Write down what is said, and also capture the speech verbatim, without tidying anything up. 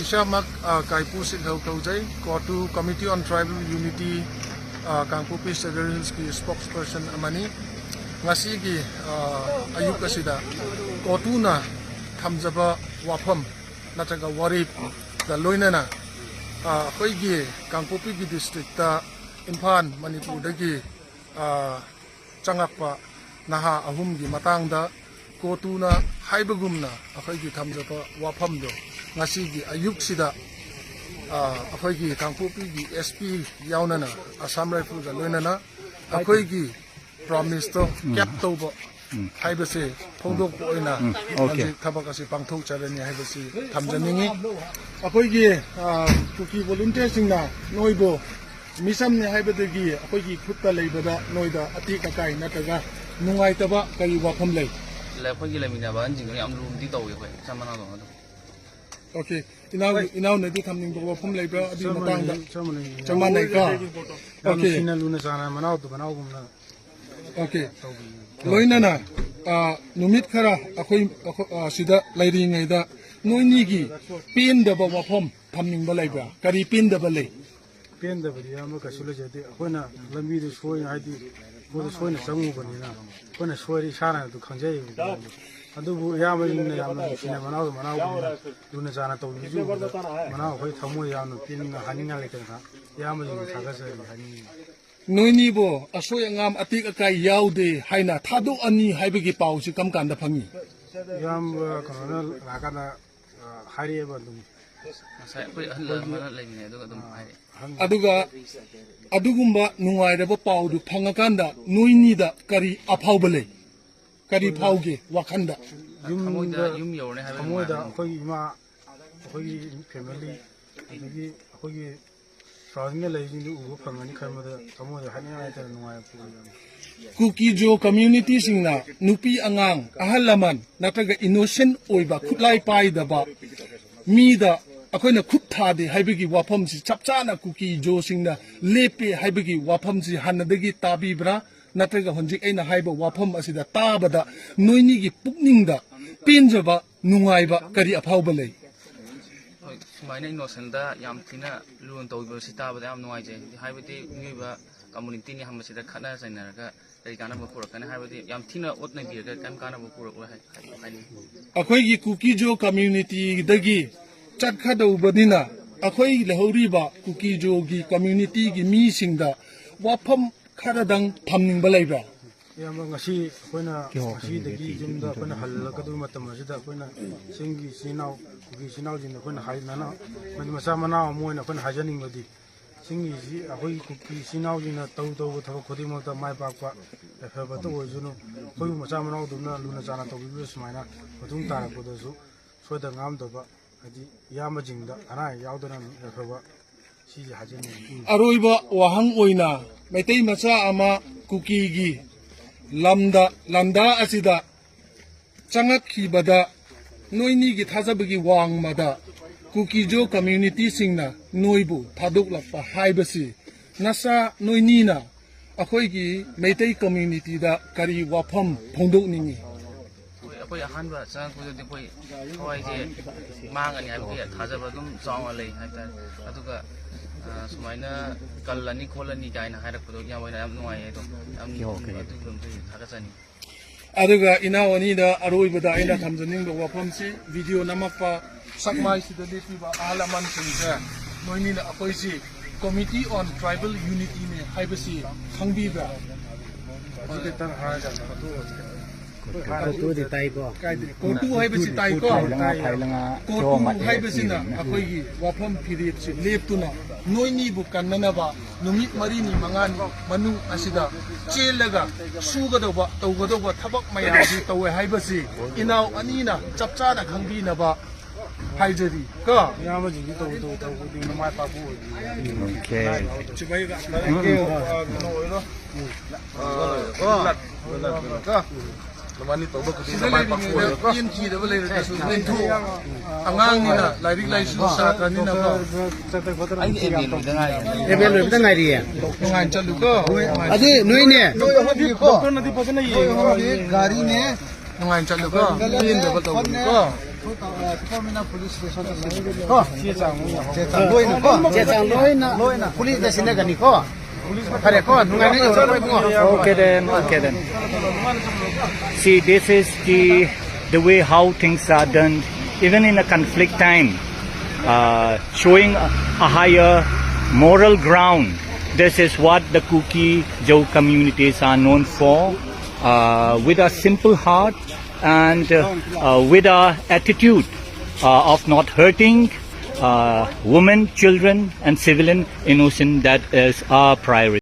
ꯏꯁꯥꯃꯛ ꯑ, ꯀꯥꯏꯄꯨ ꯁꯤꯠꯍꯧ ꯀꯧꯖꯩ꯫ ꯀꯣꯇꯨ Committee on Tribal Unity, ꯑ, ꯀꯥꯡꯄꯣꯛꯄꯤ ꯁꯦꯗꯔ ꯍꯤꯜꯁꯀꯤ spokesperson ꯑꯃꯅꯤ꯫ ꯉꯁꯤꯒꯤ ꯑ, ꯑꯌꯨꯛ ꯑꯁꯤꯗ ꯀꯣꯇꯨꯅ ꯊꯝꯖꯕ ꯋꯥꯐꯝ ꯅꯠꯇ꯭ꯔꯒ ꯋꯥꯔꯦꯞꯀ ꯂꯣꯏꯅꯅ ꯑ, ꯑꯩꯈꯣꯏꯒꯤ ꯀꯥꯡꯄꯣꯛꯄꯤꯒꯤ districtꯇ ꯏꯝꯐꯥꯜ ꯃꯅꯤꯄꯨꯔꯗꯒꯤ ꯑ, ꯆꯪꯉꯛꯄ ꯅꯍꯥ ꯑꯍꯨꯝꯒꯤ ꯃꯇꯥꯡꯗ ꯀꯣꯇꯨꯅ ꯍꯥꯏꯕꯒꯨꯝꯅ ꯑꯩꯈꯣꯏꯒꯤ ꯊꯝꯖꯕ ꯋꯥꯐꯝꯗꯣ ꯉꯁꯤꯒꯤ ꯑꯌꯨꯛꯁꯤꯗ ꯑ, ꯑꯩꯈꯣꯏꯒꯤ ꯀꯥꯡꯄꯣꯛꯄꯤꯒꯤ SP ꯌꯥꯎꯅꯅ ꯑꯁꯥꯝ ꯔꯥꯏꯐꯜꯒ ꯂꯣꯏꯅꯅ ꯑꯩꯈꯣꯏꯒꯤ promiseꯇꯣ keep ꯇꯧꯕ ꯍꯥꯏꯕꯁꯦ ꯐꯣꯡꯗꯣꯛꯄ ꯑꯣꯏꯅ ꯎꯝ, okay꯫ ꯍꯧꯖꯤꯛ ꯊꯕꯛ ꯑꯁꯤ ꯄꯥꯡꯊꯣꯛꯆꯔꯅꯤ ꯍꯥꯏꯕꯁꯤ ꯊꯝꯖꯅꯤꯡꯉꯤ꯫ ꯑꯩꯈꯣꯏꯒꯤ ꯑ, ꯀꯨꯀꯤ volunteerꯁꯤꯡꯅ ꯅꯣꯏꯕꯨ ꯃꯤꯆꯝꯅꯤ ꯍꯥꯏꯕꯗꯒꯤ ꯑꯩꯈꯣꯏꯒꯤ ꯈꯨꯠꯇ ꯂꯩꯕꯗ ꯅꯣꯏꯗ ꯑꯇꯦꯛ ꯑꯀꯥꯏ ꯅꯠꯇ꯭ꯔꯒ ꯅꯨꯡꯉꯥꯏꯇꯕ ꯀꯔꯤ ꯋꯥꯐꯝ ꯂꯩ? ꯑꯩꯈꯣꯏꯒꯤ ꯂꯩꯃꯤꯟꯅꯕ ꯑꯍꯟꯁꯤꯡꯗꯣ ꯌꯥꯝ ꯂꯨꯅꯗꯤ ꯇꯧꯋꯤ ꯑꯩꯈꯣꯏ ꯏꯆꯝ ꯃꯅꯥꯎꯗꯧꯅ ꯑꯗꯨꯝ꯫ Okay꯫ ꯏꯅꯥꯎ ꯍꯣꯏ꯫ ꯏꯅꯥꯎꯅꯗꯤ ꯊꯝꯅꯤꯡꯕ ꯋꯥꯐꯝ ꯂꯩꯕ꯭ꯔꯥ ꯑꯗꯨꯒꯤ ꯆꯞ ꯃꯇꯥꯡꯗ? ꯃꯥꯟꯅꯩ, ꯆꯞ ꯃꯥꯟꯅꯩ꯫ ꯆꯞ ꯃꯥꯟꯅꯩꯀꯣ? ꯌꯥꯝ Okay꯫ ꯅꯨꯡꯁꯤꯅ ꯂꯨꯅ ꯆꯥꯟꯅ ꯃꯅꯥꯎꯗꯨ ꯃꯅꯥꯎꯒꯨꯝꯅ Okay꯫ ꯇꯧꯕꯤ꯫ ꯂꯣꯏꯅꯅ ꯑ, ꯅꯨꯃꯤꯠ ꯈꯔ ꯑꯩꯈꯣꯏ ꯑꯩꯈꯣꯏ, ꯑ, ꯁꯤꯗ ꯂꯩꯔꯤꯉꯩꯗ ꯅꯣꯏꯅꯤꯒꯤ ꯄꯦꯟꯗꯕ ꯋꯥꯐꯝ ꯊꯝꯅꯤꯡꯕ ꯂꯩꯕ꯭ꯔꯥ? ꯀꯔꯤ ꯄꯦꯟꯗꯕ ꯂꯩ? ꯄꯦꯟꯗꯕꯗꯤ ꯑꯌꯥꯝꯕ ꯀꯩꯁꯨ ꯂꯩꯖꯗꯦ꯫ ꯑꯩꯈꯣꯏꯅ ꯂꯝꯕꯤꯗꯨ ꯁꯣꯏꯅ, ꯍꯥꯏꯗꯤ ꯃꯣꯏꯗ ꯁꯣꯏꯅ ꯆꯪꯉꯨꯕꯅꯤꯅ ꯑꯩꯈꯣꯏꯅ ꯁꯣꯏꯔꯤ ꯏꯁꯥꯅ ꯑꯗꯨ ꯈꯪꯖꯩꯌꯦꯕ꯫ ꯑꯗꯨꯕꯨ ꯏꯌꯥꯝꯕꯁꯤꯡꯅ ꯌꯥꯝꯅ ꯅꯨꯡꯁꯤꯅ ꯃꯅꯥꯎꯗ ꯃꯅꯥꯎꯒꯨꯝꯅ ꯂꯨꯅ ꯆꯥꯟꯅ ꯇꯧꯕꯤꯔꯤꯁꯤ ꯎꯕꯗ ꯃꯅꯥꯎ ꯑꯩꯈꯣꯏ ꯊꯃꯣꯏ ꯌꯥꯝꯅ ꯄꯦꯟꯅ ꯍꯥꯏꯅꯤꯡꯉꯥꯏ ꯂꯩꯇꯅ ꯏꯌꯥꯝꯕꯁꯤꯡꯕꯨ ꯊꯥꯒꯠꯆꯔꯤ ꯍꯥꯏꯅꯤꯡꯉꯤ꯫ ꯅꯣꯏꯅꯤꯕꯨ ꯑꯁꯣꯏ ꯑꯉꯥꯝ ꯑꯇꯦꯛ ꯑꯀꯥꯏ ꯌꯥꯎꯗꯦ ꯍꯥꯏꯅ ꯊꯥꯗꯣꯛꯑꯅꯤ ꯍꯥꯏꯕꯒꯤ ꯄꯥꯎꯁꯤ ꯀꯔꯝ ꯀꯥꯟꯗ ꯐꯪꯉꯤ? ꯏꯌꯥꯝꯕ ꯀꯩꯅꯣꯅ ꯂꯥꯛꯀꯥꯟꯗ, ꯑ, ꯍꯥꯏꯔꯛꯑꯦꯕ ꯑꯗꯨꯝ꯫ ꯉꯁꯥꯏ ꯑꯩꯈꯣꯏ ꯑꯍꯜ ꯑꯃꯅ ꯂꯩꯃꯤꯟꯅꯩ ꯑꯗꯨꯒ ꯑꯗꯨꯝ ꯍꯥꯏꯔꯛꯑꯦ꯫ ꯑꯗꯨꯒ ꯑꯗꯨꯒꯨꯝꯕ ꯅꯨꯡꯉꯥꯏꯔꯕ ꯄꯥꯎꯗꯨ ꯐꯪꯉꯀꯥꯟꯗ ꯅꯣꯏꯅꯤꯗ ꯀꯔꯤ ꯑꯐꯥꯎꯕ ꯂꯩ? ꯀꯔꯤ ꯐꯥꯎꯒꯦ ꯋꯥꯈꯟꯗ? ꯊꯃꯣꯏꯗ ꯌꯨꯝꯗ, ꯌꯨꯝ ꯌꯧꯔꯅꯤ ꯍꯥꯏꯕꯒꯤ ꯊꯃꯣꯏꯗ ꯅꯨꯡꯉꯥꯏꯕ꯫ ꯑꯩꯈꯣꯏꯒꯤ ꯏꯃꯥ, ꯑꯩꯈꯣꯏꯒꯤ family, ꯑꯗꯒꯤ ꯑꯩꯈꯣꯏꯒꯤ surroundingꯗ ꯂꯩꯔꯤꯁꯤꯡꯗꯨ ꯎꯕ ꯐꯪꯒꯅꯤ ꯈꯟꯕꯗ ꯊꯃꯣꯏꯗ ꯍꯥꯏꯅꯤꯡꯉꯥꯏ ꯂꯩꯇꯅ ꯅꯨꯡꯉꯥꯏꯕ ꯄꯣꯛꯏ꯫ ꯀꯨꯀꯤꯖꯣ communityꯁꯤꯡꯅ ꯅꯨꯄꯤ ꯑꯉꯥꯡ, ꯑꯍꯜ ꯂꯃꯟ ꯅꯠꯇ꯭ꯔꯒ innocent ꯑꯣꯏꯕ, ꯈꯨꯠꯂꯥꯏ ꯄꯥꯏꯗꯕ ꯃꯤꯗ ꯑꯩꯈꯣꯏꯅ ꯈꯨꯠ ꯊꯥꯗꯦ ꯍꯥꯏꯕꯒꯤ ꯋꯥꯐꯝꯁꯤ ꯆꯞ ꯆꯥꯅ ꯀꯨꯀꯤꯖꯣꯁꯤꯡꯅ ꯂꯦꯞꯄꯦ ꯍꯥꯏꯕꯒꯤ ꯋꯥꯐꯝꯁꯤ ꯍꯥꯟꯅꯗꯒꯤ ꯇꯥꯕꯤꯕ꯭ꯔꯥ? ꯅꯠꯇ꯭ꯔꯒ ꯍꯧꯖꯤꯛ ꯑꯩꯅ ꯍꯥꯏꯕ ꯋꯥꯐꯝ ꯑꯁꯤꯗ ꯇꯥꯕꯗ ꯅꯣꯏꯅꯤꯒꯤ ꯄꯨꯛꯅꯤꯡꯗ ꯄꯦꯟꯖꯕ, ꯅꯨꯡꯉꯥꯏꯕ ꯀꯔꯤ ꯑꯐꯥꯎꯕ ꯂꯩ? ꯁꯨꯃꯥꯏꯅ ꯏꯅꯣꯁꯦꯟꯗ ꯌꯥꯝ ꯊꯤꯅ ꯂꯨꯅ ꯇꯧꯕꯤꯕꯁꯤ ꯇꯥꯕꯗ ꯌꯥꯝ ꯅꯨꯡꯉꯥꯏꯖꯩ꯫ ꯍꯥꯏꯕꯗꯤ ꯃꯤꯑꯣꯏꯕ ꯀꯝꯃꯨꯅꯤꯇꯤꯅꯤ ꯍꯥꯏꯕꯁꯤꯗ ꯈꯠꯅ ꯆꯩꯅꯔꯒ ꯀꯔꯤ ꯀꯥꯟꯅꯕ ꯄꯨꯔꯛꯀꯅꯤ? ꯍꯥꯏꯕꯗꯤ ꯌꯥꯝ ꯊꯤꯅ ꯑꯣꯠ ꯅꯩꯕꯤꯔꯒ ꯀꯔꯤꯝ ꯀꯥꯟꯅꯕ ꯄꯨꯔꯛꯑꯣꯏ ꯍꯥꯏ-, ꯍꯥꯏꯅꯤꯡꯉꯤ꯫ ꯑꯩꯈꯣꯏꯒꯤ ꯀꯨꯀꯤꯖꯣ ꯀꯝꯃ꯭ꯌꯨꯅꯤꯇꯤꯗꯒꯤ ꯆꯠꯀꯗꯧꯕꯅꯤꯅ, ꯑꯩꯈꯣꯏ ꯂꯩꯍꯧꯔꯤꯕ ꯀꯨꯀꯤꯖꯣꯒꯤ ꯀꯝꯃ꯭ꯌꯨꯅꯤꯇꯤꯒꯤ ꯃꯤꯁꯤꯡꯗ ꯋꯥꯐꯝ ꯈꯔꯗꯪ ꯊꯝꯅꯤꯡꯕ ꯂꯩꯕ꯭ꯔꯥ? ꯏꯌꯥꯝꯕ, ꯉꯁꯤ ꯑꯩꯈꯣꯏꯅ ꯉꯁꯤꯗꯒꯤ ꯌꯨꯝꯗ ꯑꯩꯈꯣꯏꯅ ꯍꯜꯂꯛꯀꯗꯕ ꯃꯇꯝ ꯑꯁꯤꯗ, ꯑꯩꯈꯣꯏꯅ ꯆꯤꯡꯒꯤ ꯏꯆꯤꯜ ꯏꯅꯥꯎ, ꯀꯨꯀꯤ ꯏꯆꯤꯜ ꯏꯅꯥꯎꯁꯤꯡꯗ ꯑꯩꯈꯣꯏꯅ ꯍꯥꯏ-, ꯅꯅꯥꯎ-, ꯃꯆꯥ ꯃꯅꯥꯎ ꯑꯃ ꯑꯣꯏꯅ ꯑꯩꯈꯣꯏꯅ ꯍꯥꯏꯖꯅꯤꯡꯕꯗꯤ, ꯆꯤꯡꯒꯤꯁꯤ ꯑꯩꯈꯣꯏꯒꯤ ꯀꯨꯀꯤ ꯏꯆꯤꯜ ꯏꯅꯥꯎꯁꯤꯡꯅ ꯇꯧ ꯇꯧꯕ ꯊꯕꯛ ꯈꯨꯗꯤꯡꯃꯛꯇ ꯃꯥꯏ ꯄꯥꯛꯄ ꯌꯥꯏꯐꯕꯇ ꯑꯣꯏꯁꯅꯨ꯫ ꯑꯩꯈꯣꯏꯕꯨ ꯃꯆꯥ ꯃꯅꯥꯎꯗꯧꯅ ꯂꯨꯅ ꯆꯥꯟꯅ ꯇꯧꯕꯤꯕ ꯁꯨꯃꯥꯏꯅ ꯃꯇꯨꯡ ꯇꯥꯔꯛꯄꯗꯁꯨ ꯁꯣꯏꯗ ꯉꯥꯝꯗꯕ, ꯍꯥꯏꯗꯤ ꯏꯌꯥꯝꯕꯁꯤꯡꯗ ꯑꯅꯥ ꯑꯌꯦꯛ ꯌꯥꯎꯗꯅ ꯌꯥꯏꯐꯕ ꯁꯤꯁꯦ ꯍꯥꯏꯖꯅꯤꯡꯉꯤ꯫ ꯑꯔꯣꯏꯕ ꯋꯥꯍꯪ ꯑꯣꯏꯅ, ꯃꯩꯇꯩ ꯃꯆꯥ ꯑꯃ ꯀꯨꯀꯤꯒꯤ ꯂꯝꯗ, ꯂꯝꯗꯥ ꯑꯁꯤꯗ ꯆꯪꯉꯛꯈꯤꯕꯗ, ꯅꯣꯏꯅꯤꯒꯤ ꯊꯥꯖꯕꯒꯤ ꯋꯥꯡꯃꯗ ꯀꯨꯀꯤꯖꯣ ꯀꯝꯃ꯭ꯌꯨꯅꯤꯇꯤꯁꯤꯡꯅ ꯅꯣꯏꯕꯨ ꯊꯥꯗꯣꯛꯂꯛꯄ ꯍꯥꯏꯕꯁꯤ, ꯅꯁꯥ ꯅꯣꯏꯅꯤꯅ ꯑꯩꯈꯣꯏꯒꯤ ꯃꯩꯇꯩ ꯀꯝꯃ꯭ꯌꯨꯅꯤꯇꯤꯗ ꯀꯔꯤ ꯋꯥꯐꯝ ꯐꯣꯡꯗꯣꯛꯅꯤꯡꯉꯤ? ꯑꯩꯈꯣꯏ, ꯑꯩꯈꯣꯏ ꯑꯍꯥꯟꯕ ꯆꯪꯉꯛꯄꯗꯗꯤ ꯑꯩꯈꯣꯏ ꯊꯋꯥꯏꯁꯦ ꯃꯥꯡꯉꯅꯤ ꯍꯥꯏꯕꯒꯤ ꯊꯥꯖꯕ ꯑꯗꯨꯝ ꯆꯥꯎꯅ ꯂꯩ ꯍꯥꯏꯇꯥꯔꯦ꯫ ꯑꯗꯨꯒ, ꯑ, ꯁꯨꯃꯥꯏꯅ ꯀꯜꯂꯅꯤ ꯈꯣꯠꯂꯅꯤ ꯀꯥꯏꯅ ꯍꯥꯏꯔꯛꯄꯗꯣ ꯏꯌꯥꯝꯕ ꯍꯣꯏꯅ ꯌꯥꯝ ꯅꯨꯡꯉꯥꯏꯌꯦ꯫ ꯑꯗꯣ ꯌꯥꯝ, ꯑꯗꯨꯒꯤꯗꯃꯛꯇ ꯊꯥꯒꯠꯆꯅꯤꯡꯉꯤ꯫ ꯑꯗꯨꯒ ꯏꯅꯥꯎ ꯑꯅꯤꯗ ꯑꯔꯣꯏꯕꯗ ꯑꯩꯅ ꯊꯝꯖꯅꯤꯡꯕ ꯋꯥꯐꯝꯁꯤ, ꯚꯤꯗꯤꯑꯣ ꯅꯝꯃꯛꯄ ꯁꯛꯃꯥꯏꯁꯤꯗ ꯂꯦꯞꯄꯤꯕ ꯑꯍꯜ ꯂꯃꯟꯁꯤꯡꯁꯦ, ꯅꯣꯏꯅꯤꯅ ꯑꯩꯈꯣꯏꯁꯤ Committee on Tribal Unityꯅꯦ ꯍꯥꯏꯕꯁꯤ ꯈꯪꯕꯤꯕ꯭ꯔꯥ? ꯍꯧꯖꯤꯛ ꯈꯤꯇꯪ ꯍꯥꯏꯔꯒ ꯀꯣꯇꯨꯗꯤ ꯇꯥꯏꯀꯣ? ꯀꯥꯏꯗꯦ꯫ ꯀꯣꯇꯨ ꯍꯥꯏꯕꯁꯤ ꯇꯥꯏꯀꯣ? ꯐꯥꯏꯂꯉꯥ, ꯐꯥꯏꯂꯉꯥ ꯀꯣꯇꯨ ꯍꯥꯏꯕꯁꯤꯅ ꯑꯩꯈꯣꯏꯒꯤ ꯋꯥꯐꯝ ꯐꯤꯔꯦꯞꯁꯤ ꯂꯦꯞꯇꯨꯅ ꯅꯣꯏꯅꯤꯕꯨ ꯀꯟꯅꯅꯕ ꯅꯨꯃꯤꯠ ꯃꯔꯤꯅꯤ ꯃꯉꯥꯅꯤ ꯃꯅꯨꯡ ꯑꯁꯤꯗ ꯆꯦꯜꯂꯒ ꯁꯨꯒꯗꯧꯕ, ꯇꯧꯒꯗꯧꯕ ꯊꯕꯛ ꯃꯌꯥꯝꯁꯤ ꯇꯧꯋꯦ ꯍꯥꯏꯕꯁꯤ ꯏꯅꯥꯎ ꯑꯅꯤꯅ ꯆꯞ ꯆꯥꯅ ꯈꯪꯕꯤꯅꯕ ꯍꯥꯏꯖꯔꯤ ꯀꯣ꯫ ꯏꯌꯥꯝꯕꯁꯤꯡꯗꯤ ꯇꯧ, ꯇꯧ, ꯇꯧ, ꯇꯧ, ꯃꯥꯏ ꯄꯥꯛꯄ ꯑꯣꯏꯕꯤꯌꯨ꯫ Okay. ꯆꯨꯝꯃꯩ ꯀꯩꯅꯣ ꯑꯣꯏꯔꯣ꯫ ꯑ, ꯀꯣ꯫ ꯅꯕꯥꯅꯤ ꯇꯧꯕ ꯈꯨꯗꯤꯡ ꯁꯤꯗ ꯅꯃꯥꯏ ꯄꯥꯛꯄ ꯂꯩꯔꯤꯉꯩꯗ ꯑꯣꯏꯔꯣ꯫ ꯄꯦꯟꯈꯤꯗꯕ ꯂꯩꯔꯒꯁꯨ ꯄꯦꯟꯊꯣꯛꯑꯣ꯫ ꯑꯉꯥꯡꯅꯤꯅ, ꯂꯥꯏꯔꯤꯛ ꯂꯥꯏꯁꯨ ꯁꯥꯇ꯭ꯔꯅꯤꯅꯀꯣ꯫ ꯑꯩꯗꯤ M A ꯂꯣꯏꯕꯗ ꯉꯥꯏꯔꯤ꯫ M A ꯂꯣꯏꯕꯗ ꯉꯥꯏꯔꯤꯌꯦ꯫ ꯅꯨꯡꯉꯥꯏꯅ ꯆꯠꯂꯨꯀꯣ꯫ ꯑꯗꯨ ꯅꯣꯏꯅꯦ꯫ ꯅꯣꯏ ꯑꯍꯨꯝꯒꯤ ꯒꯥꯔꯤꯅꯦ꯫ ꯅꯨꯡꯉꯥꯏꯅ ꯆꯠꯂꯨꯀꯣ꯫ ꯄꯦꯟꯗꯕ ꯇꯧꯒꯅꯨꯀꯣ꯫ ꯀꯣ, ꯆꯦ ꯆꯥꯡ ꯂꯣꯏꯅ ꯀꯣ, ꯆꯦ ꯆꯥꯡ ꯂꯣꯏꯅ, ꯂꯣꯏꯅ ꯄꯨꯂꯤꯁꯇ ꯁꯤꯟꯅꯒꯅꯤꯀꯣ꯫ ꯐꯔꯦꯀꯣ, ꯅꯨꯡꯉꯥꯏꯅ ꯌꯧꯔꯛꯑꯣ ꯏꯕꯨꯡꯉꯣ꯫ Okay then, okay then. See, this is the the way how things are done, even in a conflict time, uh, showing a, a higher moral ground. This is what the Kuki Zo communities are known for. Uh, with a simple heart and uh, uh, with a attitude uh, of not hurting uh, women, children, and civilian innocent, that is our priority.